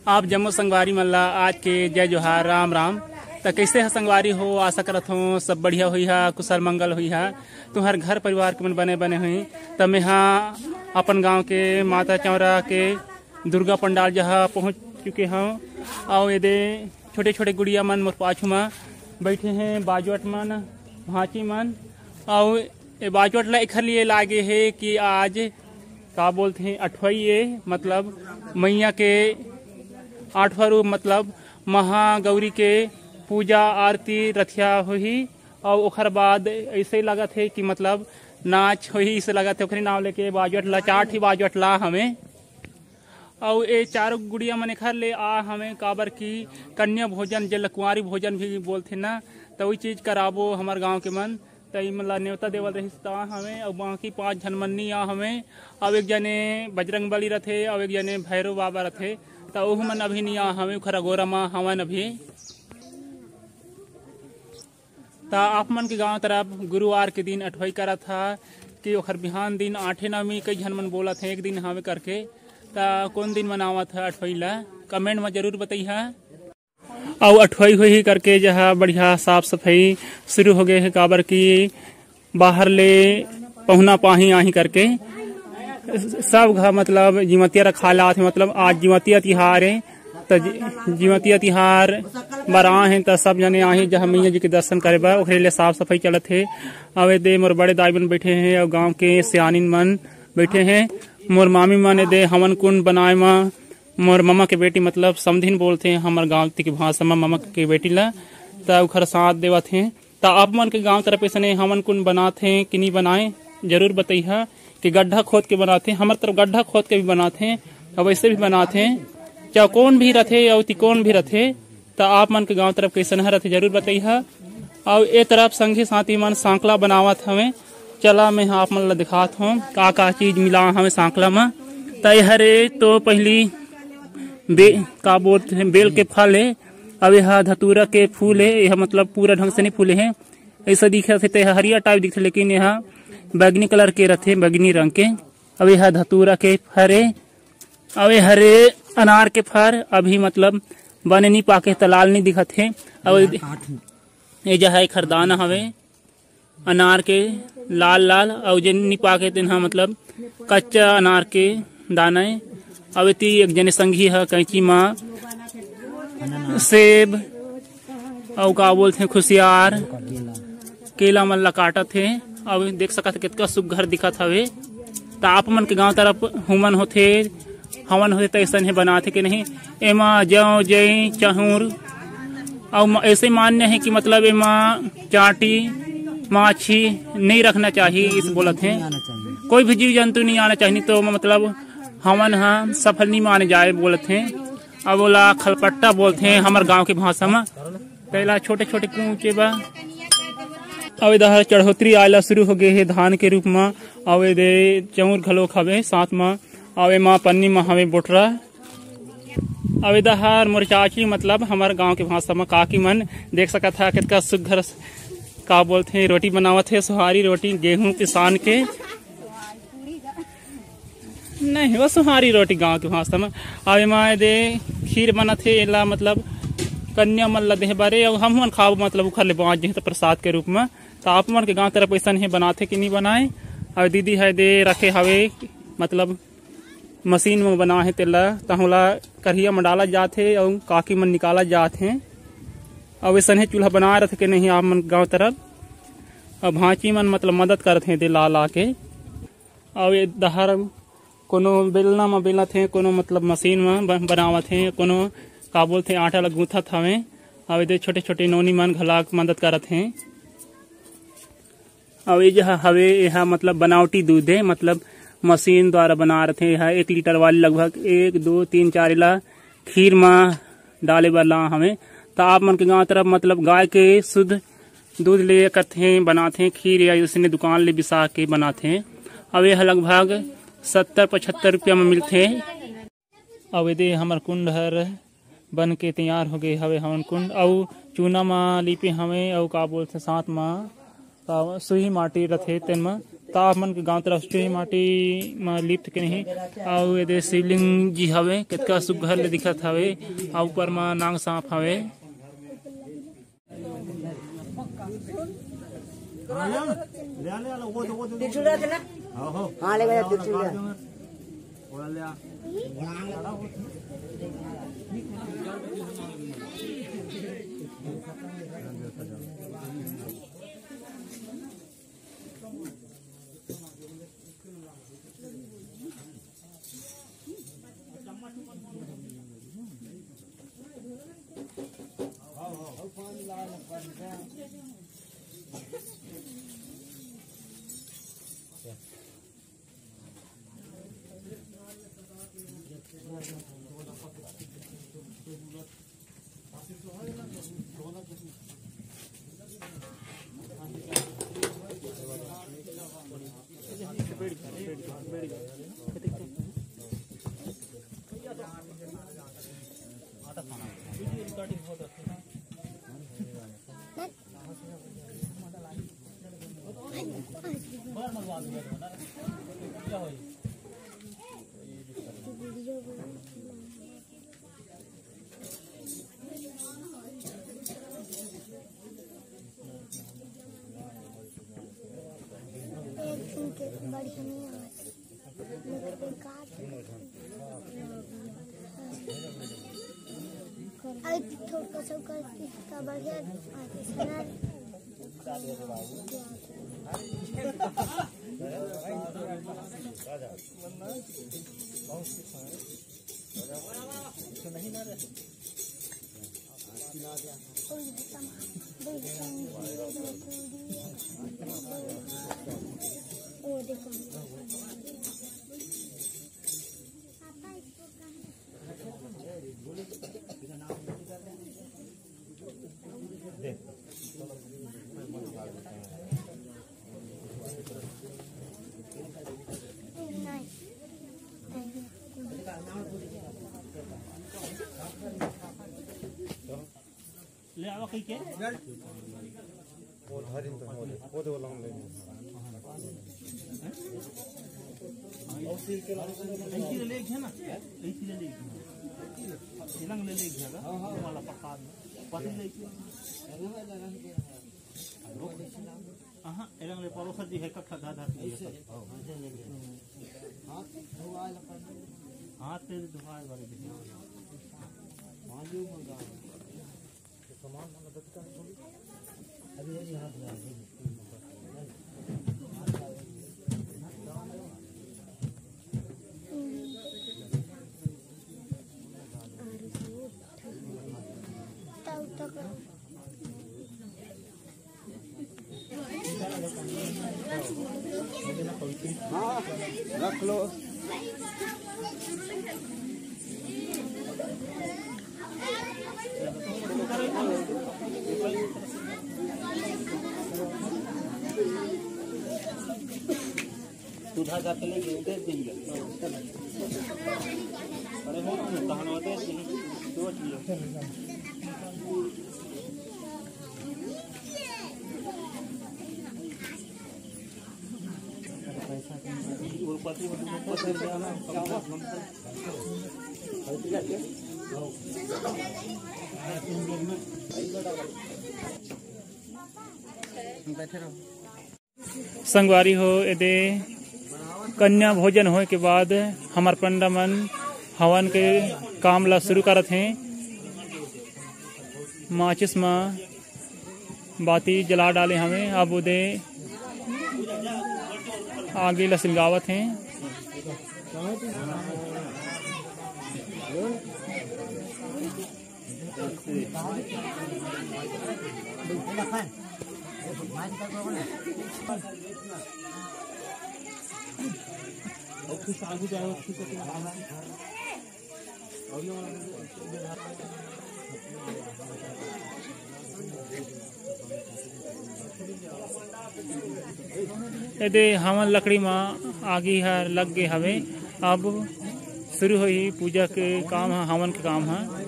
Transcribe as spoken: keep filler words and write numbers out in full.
आप जम्मो संगवारी मन ला आज के जय जोहार, राम राम। त कइसे ह संगवारी हो? आशा करत हों सब बढ़िया होई हा, कुशल मंगल होई हा, तुंहर घर परिवार के मन बने बने होई। त मेहा अपन गांव के माता चौरा के दुर्गा पंडाल जहां पहुंच चुके हंव। अउ एदे छोटे छोटे गुड़िया मन मोर पाछू म बैठे हैं, बाजवट मन, भांची मन। अउ ए बाजवट ला एखर लिए लागे हे कि आज का बोलथे, अठवई ए, मतलब मैया के आठवां रूप, मतलब महागौरी के पूजा आरती रथिया होही। अउ ओखर बाद ऐसे लगत हे कि मतलब नाच होही, इसे लगत हे ओखरे नाम लेके बाजवट ला, चार ठी बाजवट ला हमें। अउ ए चारों गुड़िया मन एखर ले आ हमें, काबर कि कन्या भोजन, जेला कुंवारी भोजन भी बोलथे ना, त वही चीज कराबो हमर गांव के मन। त इमन ला नेवता देवल रहिस त आ हमें, अउ बाकी पांच झन मन नी आ हमें। अउ एक जने बजरंग बली रथे, अउ एक जने भैरव बाबा रथे, त ओहू मन अभी नी आ हमें, ओखर अगोरा म हवन अभी। त आप मन के गांव तरफ गुरुवार के दिन अठवई करत हा कि ओखर बिहान दिन आठे नवमी, कई झन मन बोलत हे एक दिन हावे करके। त कौन दिन मनावत हा अठवई ला, कमेंट म जरूर बतइहा। अउ अठवई होही करके जहा बढ़िया साफ सफाई शुरू हो गए हे, काबर कि बाहर ले पहुना पाही आही करके सब घर मतलब जिमतिया रखा लात हे, मतलब आज जिमतिया तिहार हे। त जि-, जिमतिया तिहार बर आ हे, त सब जने आही जहाँ मैया जी के दर्शन करे बर, ओकरे लिए साफ सफाई चलत हे। अउ एदे मोर बड़े दाई मन बैठे हे अउ गांव के सियानिन मन बैठे हे। मोर मामी मन एदे हवन कुंड बनाए म मोर ममा के बेटी, मतलब समधिन बोलथे हमर गांव के भाषा म ममा के बेटी ला, त ओखर साथ देवत हे। त आप मन के गांव तरफ ऐसने हवन कुंड बनात हे कि नहीं बनाए, जरूर बतइहा कि गड्ढा खोद के बनात हे। हमर तरफ गड्ढा खोद के भी बनात हे, अउ वैसे भी बनात हे, चाहे कौन भी रथे अउ तिकोन भी रथे। त आप मन के गांव तरफ कैसन ह रथे, जरूर बतइहा। अउ ए तरफ संगी साथी मन सांकला बनावत हवे, चला मैं ह आप मन ला दिखात हों का का चीज मिला हवे सांकला म। त ए हरे तो पहली बे-, का बोलथे, बेल के फल हे, अउ एहा धतूरा के फूल हे। एहा मतलब पूरा ढंग से नहीं फूले हे, ऐसा दिखत हे, ते हरिया टाइप दिखथे, लेकिन एहा बैगनी कलर के रथे, बैगनी रंग के। अउ एहा धतूरा के फर हे, अउ ए हरे अनार के फर, अभी मतलब बने नहीं पाके, त लाल नहीं दिखत हे। अउ ए जहा एक हर दाना हवे अनार के, लाल लाल, अउ जेन नहीं पाके तेन ह मतलब कच्चा अनार के दाना हे। अउ एती एक जने संगी ह कैंची म सेब अउ का बोलथे खुसियार, केला मन ला काटत हे। अउ देख सकत हे कितका सुग्घर दिखत हवे। त आप मन के गांव तरफ हुमन होथे, हवन होथे, त ऐसन हे बनाथे कि नहीं? एमा जौ, जई, चाहूर अउ म-, ऐसे मान्य हे कि मतलब एमा चांटी, माछी नहीं रखना चाहिए, इस बोलत हे। कोई भी जीव जंतु नहीं आना चाहिए, तो मतलब हवन ह सफल नहीं माने जाए बोलत हे। अब ओला खलपट्टा बोलथे हमर गांव के भाषा म। तेला छोटे छोटे कूचे बा। अउ एदे चढ़ोतरी आय ला शुरू हो गए हे धान के रूप म। अउ एदे चौर घलोक हवे साथ म। अउ एमा पन्नी म हवे बोटरा। अउ एदे मोर चाची, मतलब हमर गांव के भाषा म काकी मन, देख सकत हा कितका सुग्घर, का बोलथे, रोटी बनावत हे, सोहारी रोटी गेहूं पिसान के। नहीं, वो सुहारी रोटी गांव के भाषा में। अब एमा दे खीर बनत हे, एला मतलब कन्या मन ला देहे बारे, अउ हम मन खाबो, मतलब उखर ले बांच जही त प्रसाद के रूप में। त आप मन के गांव तरफ ऐसन हे बनाथे कि नहीं बनाए? अउ दीदी है दे रखे हवे, मतलब मशीन में बना हे तेला, त हमला कढ़िया में डाला जात हे अउ काकी मन निकाला जात हे। अउ ऐसन हे चूल्हा बना रथे कि नहीं आप मन गांव तरफ? अउ भांची मन मतलब मदद करत हे दे ला ला के। अउ ए डहर कोनो बेलना म बेलत हे, कोनो मतलब मशीन म ब-, बनावत हे, कोनो का बोलथे आटा ल गूंथत हवे। अउ एदे छोटे-छोटे नोनी मन घलाक मदद करत हे। अउ ए जहा हवे, एहा मतलब बनावटी दूध हे, मतलब मशीन द्वारा बना रथे। एहा एक लीटर वाली लगभग एक, दो, तीन, चार एला खीर म डाले बर ला हवे। त आप मन के गांव तरफ मतलब गाय के शुद्ध दूध ले करथे, बनाथे खीर या इसने दुकान ले बिसा के बनाथे। अउ एह लगभग सत्तर पचहत्तर रुपया म मिलथे। अउ एदे हमर कुंड हर बन के तैयार हो गए हवे, हवन कुंड। अउ चूना म लिपे हवे, अउ का बोलथे साथ म का सुही माटी रथे, तेन म त आप मन के गांव तरफ से माटी म लिप्त के नहीं, अउ एदे शिवलिंग जी हवे, कतका सुग्घर ले दिखत हवे, अउ ऊपर म नांग सांप हवे। हाँ, ले गया तू चूड़ा। एक दिन के बढ़िया नहीं आवाज। अरे थोड़ा सा कर इसका बढ़िया आते सना। ले आवा कहीं के। वो धारी तो हो, वो तो लंग ले। ऐसी ले ले है ना, ऐसी ले ले। इलंग ले ले है ना, वाला पत्ता, पत्ती ले। हाँ, इलंग ले परोसर जी है, कखा धा धा के लिए। हाथ तेरे धोआए वाले भी। हाँ, रख लो। सुधा जाते लेंगे, उधर देंगे। अरे हो ना, तहन होते हैं, सोच लियो। बैठे रहो। संगवारी हो, एदे कन्या भोजन होए के बाद हमर पंडा मन हवन के काम ला शुरू करत हें। माचिस म बाती जला डाले हवे, अब ओदे आगी ला सिलगावत हें। एदे हवन लकड़ी म आगी ह लग गे हवे। अब शुरू होही पूजा के काम ह, हवन के काम ह।